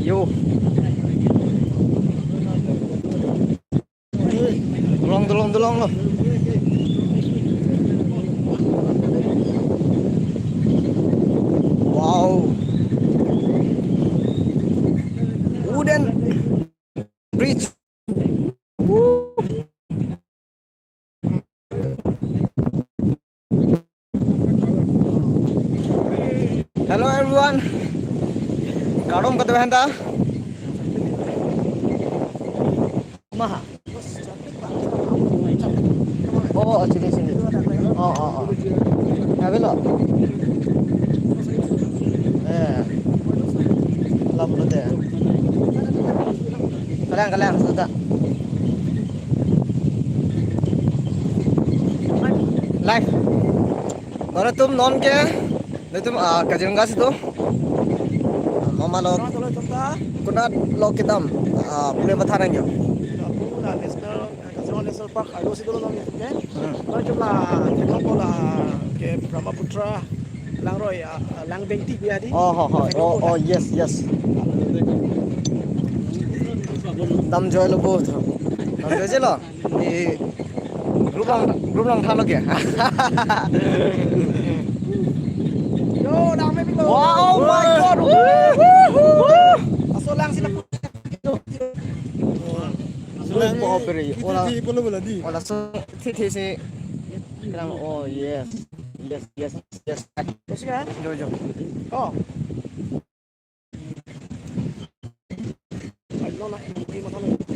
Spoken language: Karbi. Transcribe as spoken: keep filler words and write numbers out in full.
Yo. Dolong, dolong, dolong lo. Wow. Wooden bridge. Woo. Hello everyone. Kardom kado henta. Maha. Oh, oh, sini, sini. Oh, oh, oh. Ya, belok. Eh. Lap dulu deh. Kalang, kalang, sudah. Live. Nontum non ke, nontum, ah, Kaziranga si do. Mama lo, konat lo kedam, ah, pule patha nangji. Lapu la National, Kaziranga National Park arlo si dolo non itum ke. Hmm. Lapu jumla theklong ko la ke Brahmaputra langroi, ah, lang bengti biya di. Oh, ho, ho. Oh, oh, yes, yes. Damjoi lo bo. Damjoi je lo. Di group lang, group lang thalo ke. Yo, lang me bilo. Wow, my God. Woo, woo, woo. Laso lang sila. Lang, oh, pere. Kita ola, di polo bola di. Ola so, thi, thi si. Lang, oh, yes. Yes, yes, yes. Terus kan? Jo, jo. Oh. Ay, no, na, hindi mo tama.